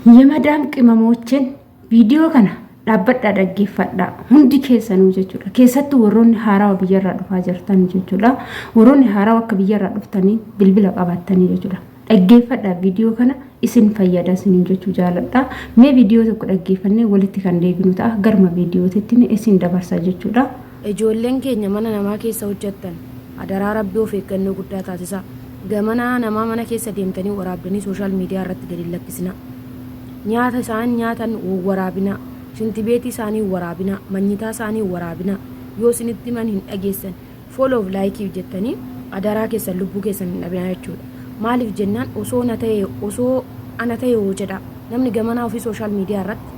Yemadaam qimamoochen viidiyoo kana dhaabbadhaa dhaggeeffadhaa hundi keessanuu jechuudha. Keessattuu warroonni haarawa biyyarraa dhufaa jirtan jechuudha. Warroonni haarawa akka biyyarraa dhuftanii bilbila qabaattanii jechuudha. Dhaggeeffadhaa viidiyoo kana isin fayyada isiniin jechuu jaaladha. Mee viidiyoo tokko dhaggeeffannee walitti kan deebinu ta'a. Garuma viidiyootitti isin dabarsa jechuudha. Ijoolleen keenya mana namaa keessa hojjattan adaraa rabbii of eeggannoo guddaa taasisaa. Gamanaa namaa mana keessa deemtanii waraabdanii social media irratti gad hin lakkisinaa. Nyaata isaan nyaatan hin waraabinaa. Shintibeetii isaanii hin waraabinaa. Manyitaa isaanii hin waraabinaa. Yoo isinitti himan hin dhageessan. Follow fi like jettanii adaraa keessan lubbuu keessan hin dhabinaa jechuudha. Maaliif jennaan osoo na ta'e osoo ana ta'e hoo jedhaa. Namni gamanaa ofii social media irratti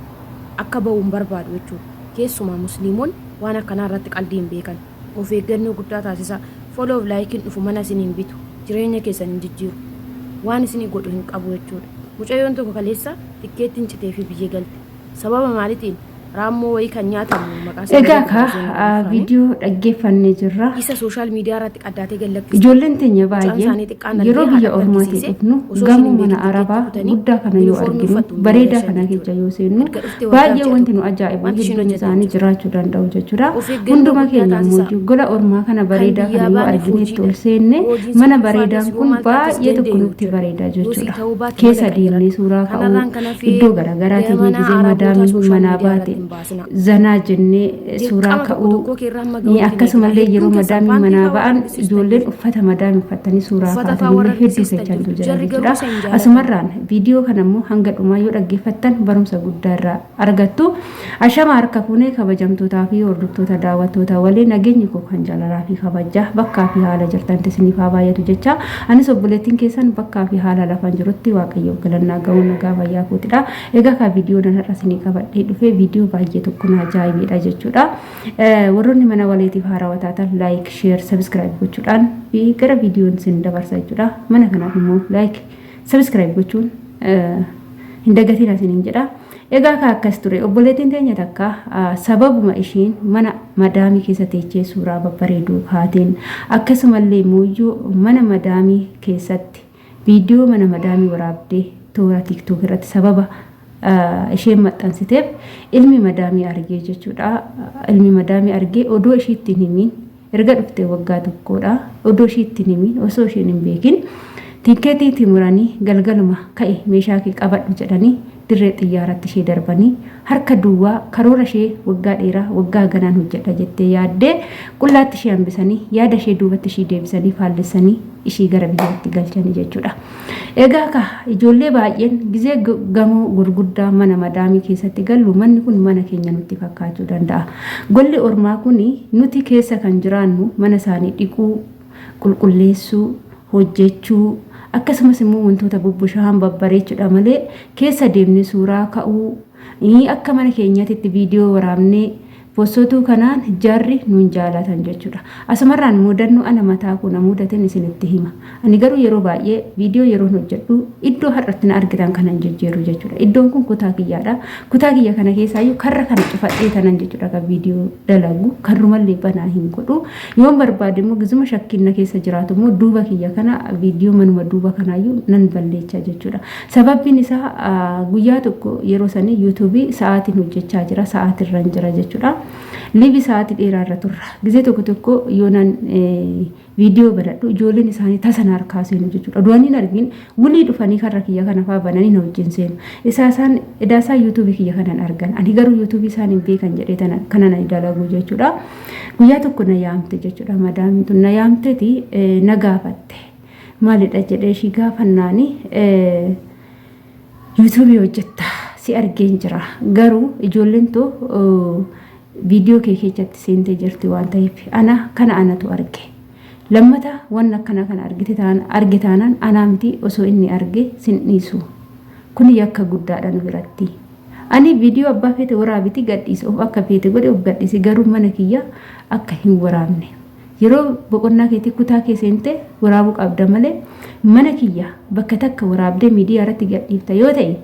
akka bahu hin barbaadu jechuudha. Keessumaa musliimonni waan akkanaa irratti qaldii hin beekan. Of eeggannoo guddaa taasisaa. Follow fi like dhufu mana isin hin bitu. Jireenya keessan hin jijjiiru. Waan isinii godhu hin qabu jechuudha. Mucayyoon tokko kaleessa tikkeettiin citeefii biyya galte. Sababa maalitiin? Raammoo wayii kan nyaatamu maqaa isaa Egaa beeku kaa Hussein Afaanii. viidiyoo dhaggeeffannee jirra. Isa sooshaal miidiyaa irratti qaddaatee gad lakkiste. Ijoolleen teenya Mucaan baay'een isaanii xiqqaan yeroo argee biyya haadha ormaatii argisiise dhufnu osoo ishiin gamoo hin mana beekin tikkeetti arabaa kutanii guddaa kana yoo yuunifoormii arginu uffattu hin bareedaa galchan kana jechuudha. keessa yoo seennu Erga dhuftee waggaa baay'ee ji'a wanti nu tokko ajaa'ibu wanti ishiin hedduun hojjette isaanii hin jiru. jiraachuu danda'u jechuudha. Of eeggannoo Hunduma guddaa keenya taasisaa. immoo gola ormaa kana Kan bareedaa kana biyyaa yoo baane argine itti ol hojiidha. seenne Hojiin mana si bareedaan ulfaates yoo kun maal taates baay'ee tokko dandeenyu nutti jechuudha. bareeda Yoo sii jechuudha. ta'uu baate mala Keessa deemnee qayyarradhu. suuraa ka'uu Kanarraan kan hafe iddoo garagaraa teenyee gamanaa gizee arabootaa madaamiin sooshaal manaa miidiyaa baate irratti hin baasinaa. zanaa jennee suuraa Dirqama tokko ka'uu tokkoo keerra hamma gahuutti hin eegina. akkasumallee yeroo Hedduun keessan madaamiin paantii manaa faa warra ba'an argisiistan ijoolleen jirtu. uffata madaamii uffatanii suuraa Uffata faa kaatanillee warra hedduu argisiistan kechantu jirtu. jira Jarri garuu jechuudha. isa hin jaalatan. Asumarraan viidiyoo kana immoo hanga dhumaa yoo dhaggeeffattan barumsa guddaa irraa argattu. Ashama harka fuunee kabajamtootaa fi hordoftoota daawwattoota waliin nageenyi koo kan jaalalaa fi kabajaa bakkaa fi haala jirtanitti isiniif haa baay'atu jecha anis obboleettiin keessan bakkaa fi haala lafan jirutti waaqayyoof galannaa ga'uun nagaa fayyaa kootidha. Egaa kaa viidiyoo nan har'a isinii qabadhee dhufee viidiyoo baay'ee tokko na ajaa'ibeedha jechuudha. Warroonni mana waleetiif haarawaa taatan like, share, subscribe gochuudhaan fi gara viidiyoon isin dabarsa jechuudha. Mana kanaaf immoo like, subscribe gochuun hin dagatiin isiniin jedha. Egaa kaa akkas ture obboleettiin teenya takka sababuma ishiin mana madaamii keessa teechee suuraa babbareeduu kaateen akkasumallee mooyyuu mana madaamii keessatti viidiyoo mana madaamii waraabdee toora TikTok irratti sababa isheen maxxansiteef ilmi madaamii argee jechuudha. Ilmi madaamii argee odoo ishiitti hin himiin erga dhuftee waggaa tokkodha. Odoo ishiitti hin himiin osoo isheen hin beekin tikkeetii itti muranii galgaluma ka'e meeshaa kee qabadhu jedhanii dirree xiyyaaratti ishee darbanii harka duwwaa karoora ishee waggaa dheeraa waggaa ganaan hojjedha jettee yaaddee qullaatti ishee hambisanii yaada ishee duubatti ishii deebisanii faallessanii ishii gara biyyaatti galchanii jechuudha. Egaa ka ijoollee baay'een gizee gamoo gurguddaa mana madaamii keessatti gallu manni kun mana keenya nutti fakkaachuu danda'a. Golli ormaa kun nuti keessa kan jiraannu mana isaanii dhiquu, qulqulleessuu, hojjechuu akkasumas immoo wantoota bubbushaan babbareechuudha malee keessa deemnee suuraa ka'uu akka mana keenyaatitti viidiyoo waraabnee Bossotuu kanaan jarri nun jaalatan jechuudha. Asumarraan mudannoo ana mataa koo na mudaten isinitti hima. Ani garuu yeroo baay'ee viidiyoo yeroon hojjedhu iddoo har'atti na argitan kana hin jijjiiru jechuudha. Iddoon kun kutaa kiyyaadha. Kutaa kiyya kana keessaayyuu karra kana cufadhee tanan jechuudha kan viidiyoo dalagu. Karrumallee banaa hin godhu. Yoon barbaade immoo gizuma shakkiin na keessa jiraatu immoo duuba kiyya kana viidiyoo manuma duuba kanaayyuu nan balleecha jechuudha. Sababbiin isaa guyyaa tokko yeroo sanii yuutuubii sa'aatiin hojjechaa jira sa'aatirran jira jechuudha. Liivi sa'aatii dheeraa irra turra. Gizee tokko tokko yoo nan viidiyoo banadhu ijoolleen isaanii tasa na harkaa seenu jechuudha. Du'anii hin argin wulii dhufanii karra kiyya kana fa'aa bananii na wajjin seenu. Isaa isaan edaa isaan yuutuubii kiyya kanan argan. Ani garuu yuutuubii isaan hin beekan jedhee tana kana na dalagu jechuudha. Guyyaa tokko na yaamte jechuudha madaamiin tun na yaamteti na gaafatte. Maalidha jedhee ishii gaafannaani yuutuubii hojjetta si argeen jira garuu ijoolleen too viidiyoo kee keessatti seentee jirti waan ta'eef ana kana anatu arge. Lammata waan akkana kana argite taan arge taanaan anaa miti osoo inni arge sin dhiisu. Kun yakka guddaadha nu biratti. Ani viidiyoo abbaa feete waraabiti gadhiisi of akka feete godhe of gadhiisi garuu mana kiyya akka hin waraabne. Yeroo boqonnaa keetii kutaa kee seentee waraabuu qabda malee mana kiyya bakka takka waraabdee miidiyaa irratti gadhiifta yoo ta'e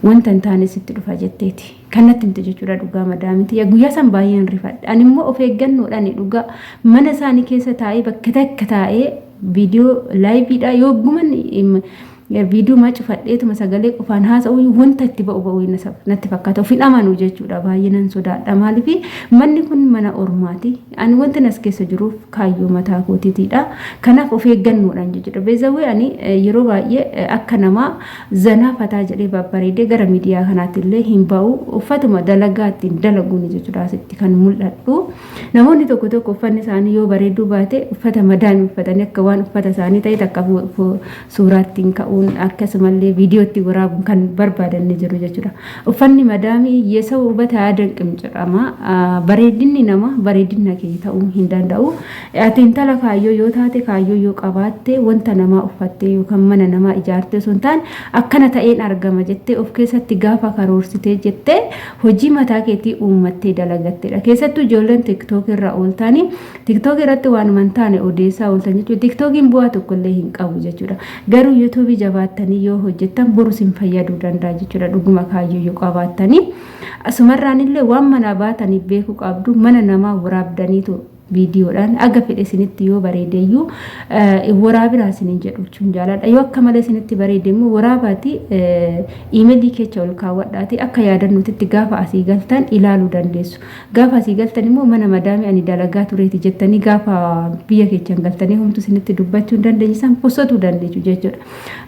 wanta hin taane sitti dhufa jetteeti. Kan natti himte jechuudha dhugaa madaamiti. Guyyaa san baay'een rifadhe. Ani immoo of eeggannoodhaan dhugaa mana isaanii keessa taa'ee bakka takka taa'ee viidiyoo laayiviidha yoo guman Viidiyoo cufadheetuma sagalee qofaan haasa'u wanta itti ba'u ba'u natti fakkaata. Of hin amanu jechuudha. Baay'ee nan sodaadha. Maaliif manni kun mana ormaati. Ani wanti as keessa jiruuf kaayyoo mataa kootiitiidha. Kanaaf of eeggannoodhaan jechuudha. Beezawwee ani yeroo baay'ee akka namaa zanaa fataa jedhee babbareedee gara miidiyaa kanaatti illee hin ba'u. Uffatuma dalagaa ittiin dalaguun jechuudha asitti kan mul'adhu. Namoonni tokko tokko uffanni isaanii yoo bareeduu baate uffata madaamii uffatanii akka waan uffata isaanii ta'e takka suuraattiin ka'uun akkasumallee viidiyootti waraabuun kan barbaadan ni jiru jechuudha. Uffanni madaamii hiyyeessa hubata yaada jedhama. Bareedinni namaa bareedina kee ta'uu hin danda'u. Ati intala kaayyoo yoo taate, kaayyoo yoo qabaatte, wanta namaa uffattee yookaan mana namaa ijaartee osoo hin taane akkana ta'een argama jettee of keessatti gaafa karoorsitee jettee hojii mataa keetii uummattee dalagattedha. Keessattuu ijoolleen TikTok irra ooltanii TikTok irratti waanuma hin taane odeessaa ooltan jechuudha. TikTokiin bu'aa tokkollee hin qabu jechuudha. Garuu YouTubeii jabaattanii yoo hojjettan boru isin fayyaduu danda'a jechuudha. Dhuguma kaayyoo yoo qabaattanii. Asumarraan illee waan manaa baataniif beekuu qabdu, mana namaa waraabdaniitu viidiyoodhaan aga fedhe isinitti yoo bareedeyyuu waraabinaa isiniin jedhu jechuun jaaladha. Yoo akka malee isinitti bareede immoo waraabaati iimeelii keessa ol kaawwadhaati akka yaadannootitti gaafa asii galtan ilaaluu dandeessu. Gaafa asii galtan immoo mana madaamii ani dalagaa tureeti jettanii gaafa biyya keechaan galtanii homtuu isinitti dubbachuu hin dandeenye isaan posotuu dandeessu jechuudha.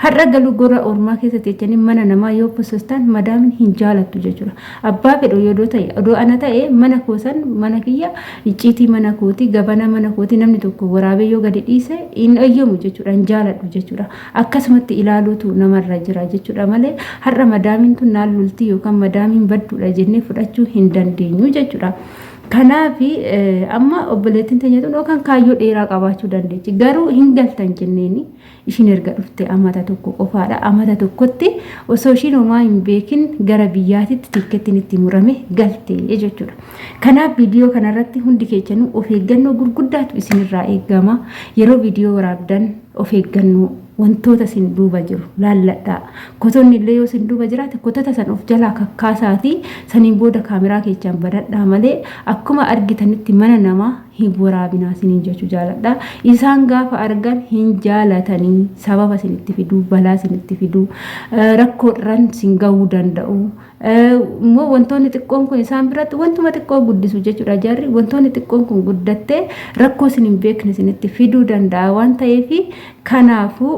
Har'a galuu gola ormaa keessa teechanii mana namaa yoo posostan madaamiin hin jaalattu jechuudha. Abbaa fedhu yoo ta'e, odoo ana ta'e, mana koosan, mana kiyya, icciitii mana kootii, gabana mana kootii namni tokko waraabee yoo gadi dhiise hin eeyyamu jechuudha, hin jaaladhu jechuudha. Akkasumatti ilaaluutu namarra jira jechuudha malee har'a madaamiin tun naan loltii yookaan madaamiin badduudha jennee fudhachuu hin dandeenyu jechuudha. Kanaaf amma obboleettiin teenya tun yookaan kaayyoo dheeraa qabaachuu dandeechi. Garuu hin galtan jenneeni ishiin erga dhufte amata tokko qofaadha. Amata tokkotti osoo ishiin homaa hin beekin gara biyyaatitti tiikettiin itti murame galte jechuudha. Kanaaf viidiyoo kanarratti hundi keessanuu of eeggannoo gurguddaatu isinirraa eegama. Yeroo viidiyoo waraabdan of eeggannoo, wantoota isin duuba jiru laalladhaa. Kotonni illee yoo isin duuba jiraate kotota san of jalaa kakkaasaatii saniin booda kaameraa keessaan banadhaa malee akkuma argitanitti mana namaa hin waraabinaa isiniin jechuu jaaladha. Isaan gaafa argan hin jaalatanii sababa isinitti fiduu, balaa isinitti fiduu, rakkoodhaan isin gahuu danda'u. Immoo wantoonni xiqqoon kun isaan biratti wantuma xiqqoo guddisu jechuudha jarri. Wantoonni xiqqoon kun guddattee rakkoo isin hin beekne isinitti fiduu danda'a waan ta'eef, kanaafuu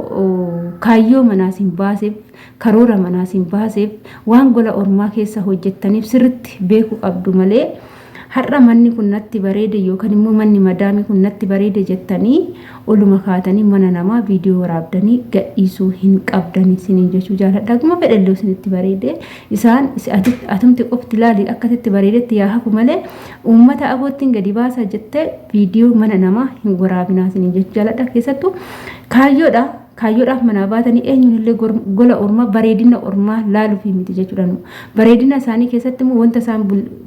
kaayyoo manaa isin baaseef, karoora manaa isin baaseef, waan gola ormaa keessa hojjettaniif sirritti beekuu qabdu malee har'a manni kun natti bareede yookaan immoo manni madaamii kun natti bareede jettanii oluma kaatanii mana namaa viidiyoo waraabdanii gadhiisuu hin qabdanii isiniin jechuu jaaladha. Akkuma fedhallee isinitti bareede isaan atumti qofti ilaali, akkasitti bareedetti yaa hafu malee uummata aboottiin gadi baasaa jettee viidiyoo mana namaa hin waraabinaa isiniin jechuu jaaladha. Keessattuu kaayyoodha. Kaayyoodhaaf manaa baatanii eenyuun illee gola ormaa bareedina ormaa laaluuf miti jechuudha. Bareedina isaanii keessatti immoo wanta isaan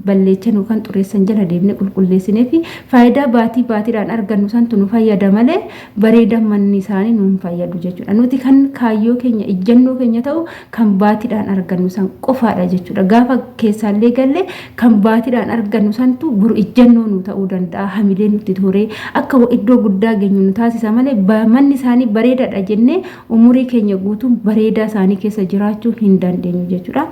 balleechan yookaan xureessan jala deemnee qulqulleessinee fi faayidaa baatii baatiidhaan argannu santu nu fayyada malee bareeda manni isaanii nu hin fayyadu jechuudha. Nuti kan kaayyoo keenya, ijjannoo keenya ta'u kan baatiidhaan argannu san qofaadha jechuudha. Gaafa keessaallee galle kan baatiidhaan argannu santu boru ijjannoo nu ta'uu danda'a. Hamilee nutti toree akka iddoo guddaa geenyu nu taasisa malee manni isaanii bareedaadha jennee umurii keenya guutuun bareedaa isaanii keessa jiraachuu hin dandeenyu jechuudha.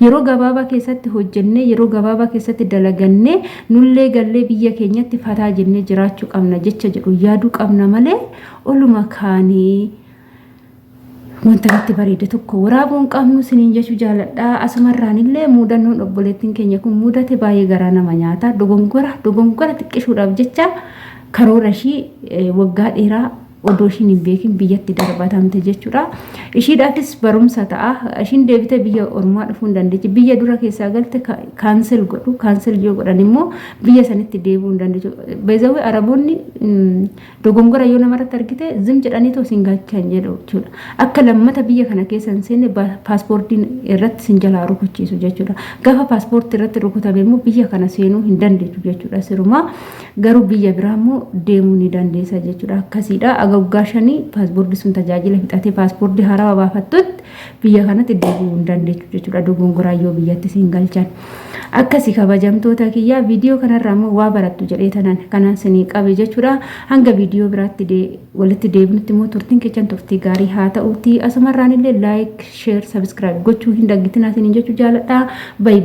Yeroo gabaabaa keessatti hojjennee, yeroo gabaabaa keessatti dalagannee, nullee gallee biyya keenyatti fataa jennee jiraachuu qabna jecha jedhu yaaduu qabna malee oluma kaanii wanta natti bareede tokko waraabuu hin qabnu isiniin jechuu jaaladha. Asumarraan illee muudannoon obboleettiin keenya kun mudate baay'ee garaa nama nyaata. Dogongora xiqqishuudhaaf jecha karoora ishii waggaa dheeraa odoo ishiin hin beekin biyyatti darbatamte jechuudha. Ishiidhaafis barumsa ta'a. Ishiin deebitee biyya ormaa dhufuu hin dandeechi. Biyya dura keessaa galte cancel godhu. Cancel yoo godhan immoo biyya sanitti deebi'uu hin dandeechu. Beezawee Araboonni dogongora yoo namarratti argite zim jedhanii too sin galchan jedhu jechuudha. Akka lammata biyya kana keessa hin seenne paaspoortiin irratti sin jalaa rukuchiisu jechuudha. Gaafa paaspoortii irratti rukutame immoo biyya kana seenuu hin dandeechu jechuudha. Sirumaa garuu biyya biraa immoo deemuu ni dandeessa jechuudha. Akkasiidha. Aga waggaa shanii paaspoortii sun tajaajila fixatee paaspoortii haarawaa baafattutti biyya kanatti deebi'uu hin dandeechu jechuudha. Dogongoraan yoo biyyatti siin galchan. Akkasi kabajamtoota kiyyaa viidiyoo kanarraa immoo waa barattu jedhee tanan kanan sinii qabe jechuudha. Hanga viidiyoo biraatti walitti deebinutti immoo turtiin keessan turtii gaarii haa ta'uuti. Asumarraan illee like, share, subscribe gochuu hin daggitinaa siniin jechuu jaaladha. Bayi.